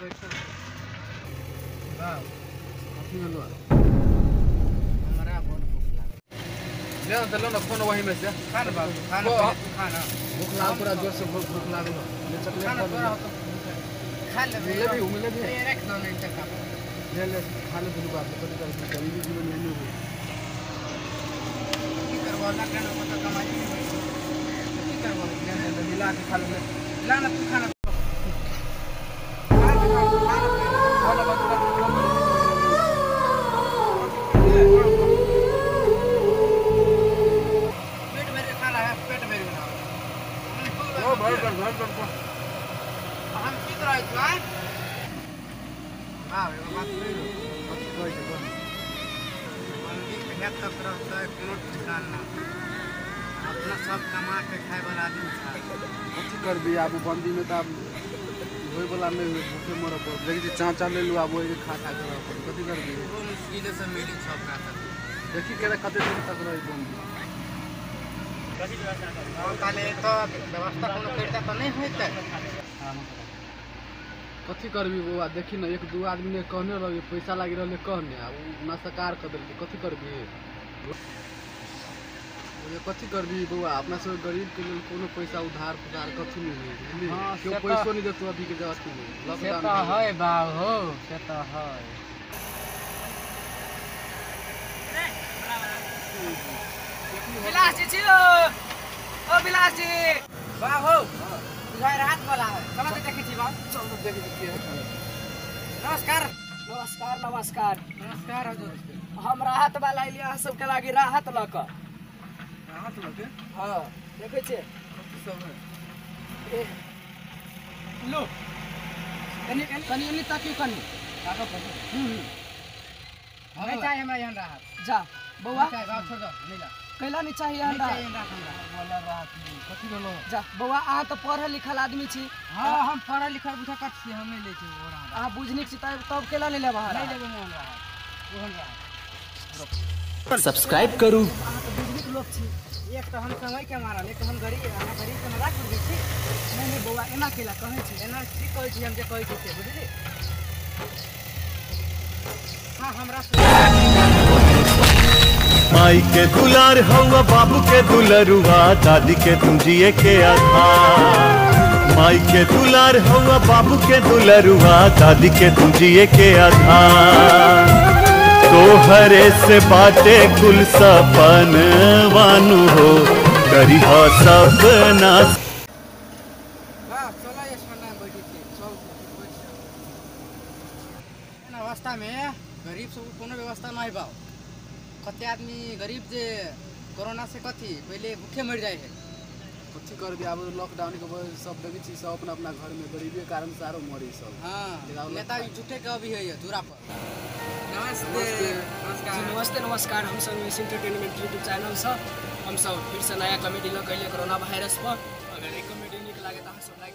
बैठो। हां कथी भेलो? हमरा बहुत भूख लागल। ले ना चलो ना फोन वही में से खाना बाबू खाना पहिले तू खाना। भूख लागल पूरा जोर से भूख भूख लागल। ले चॉकलेट खाना तोरा हो तो खा ले। मिले भी मिले भी ए रख दो नहीं टका। ले ले खा ले दुनू बाप कथी करबी गरीबी जीवन एहने हो। की करबो लॉकडाउन में तो कमाई नहीं होई। की करबो? ले ले मिला के खा ले। ला ना तू खाना। पेट भर के खाना है, पेट भर के ना। ओ भर कर भर कर हम की करै छी आय? हां एगो बात कहियो। कथी कहै छै कह। बंदी कहिया तक रहतै कोनो ठिकाना ना। अपना सब कमा के खाए वाला आदमी छै। कथी करबी आब बंदी में त आब होय वाला नहीं हुए भूखे मरऽ पड़त। देखै छी चाचा लेलु आब ओहि के खा खा के रहऽ पड़त। कथी करबी? बहुत मुश्किल से मिली सब का तक। देखी केना कते दिन तक रही बंदी। और काले तो व्यवस्था कोनो करता तो नहीं होतै। कथी करबी बौआ? देखी न एक दू आदमी ने कहने रही पैसा लागि रहलै कहने आ उ नसकार क देलकै। कथी करबी? कथी करबी बौआ? अपना सब गरीब के लेल कोनो पैसा उधार पुधार कथी नहीं है बुझली? केओ पैसो नहीं देतो अभी के जगह में से तो है बाबू हो से तो है। विलास जी छी ओ विलास जी बाबू बुझाय रात वाला है। चलो तो देखै छी बाबू। चल तो देखै छी के है। नमस्कार नमस्कार नमस्कार नमस्कार हजुर। हम राहत वाला अइली अहाँ सबके लागि राहत लऽ कऽ। राहत लऽ के? हाँ देखै छियै कथी सब है? ए लो कनी कनी एनी ताकियो कनी ताकऽ पड़तै। नहीं चाहिए हमरा एहन राहत। जा बौआ चाहे बाबू छोड़ दो नहीं ला। कैला नहीं चाहिए एहन नहीं चाहिए राहत? राहत हमरा वाला राहत नहीं। कथी भेलो? जा बौआ अहाँ तऽ पढ़ल लिखल आदमी छी। हां हम पढ़ल लिखल बुझा कट छी हम नहीं लै छी ओ राहत। अहाँ बुझनिक छी तब कैला नहीं लेब अहाँ? नहीं लेबै हम राहत ओहन राहत। सब्सक्राइब करू। अहाँ तऽ बुझनिक लोक छी। एक तो हम समय के मारल एक हम गरीब अहाँ गरीब के मजाक बुझै छी। नहीं नहीं बौआ एना कैला कहै छी? एना की कहै छी हम जे कहै छी से बुझली? हां हमरा माई के दुलार हवा बाबू के दुलरुआ दादी के तुम जिए के आधार। माई के दुलार हवा बाबू के दुलरुआ दादी के तुम जिए के आधार। तोहरे से बाटे कुल सपन वानु हो करी हो सपना। वाह चलो ये ठंडा में बैठे छी चल बैठ। एना अवस्था में गरीब सब कोनो व्यवस्था नहीं बा। कते आदमी गरीब जे कोरोना से कथी पहले भूखे मर जाए है। कथी करबी आब लॉकडाउन के वजह से सब देखै छी सब अपना अपना घर में गरीबी के कारण सारो मरी सब। हां नेता झूठे के अभी है दूरा पर। नमस्ते नमस्कार जी नमस्ते नमस्कार। हम सब मिस एंटरटेनमेंट यूट्यूब चैनल से हम सब फिर से नया कॉमेडी लऽ के अइलियै कोरोना वायरस पर। अगर ई कॉमेडी नीक लागे तऽ अहाँ सब लाइक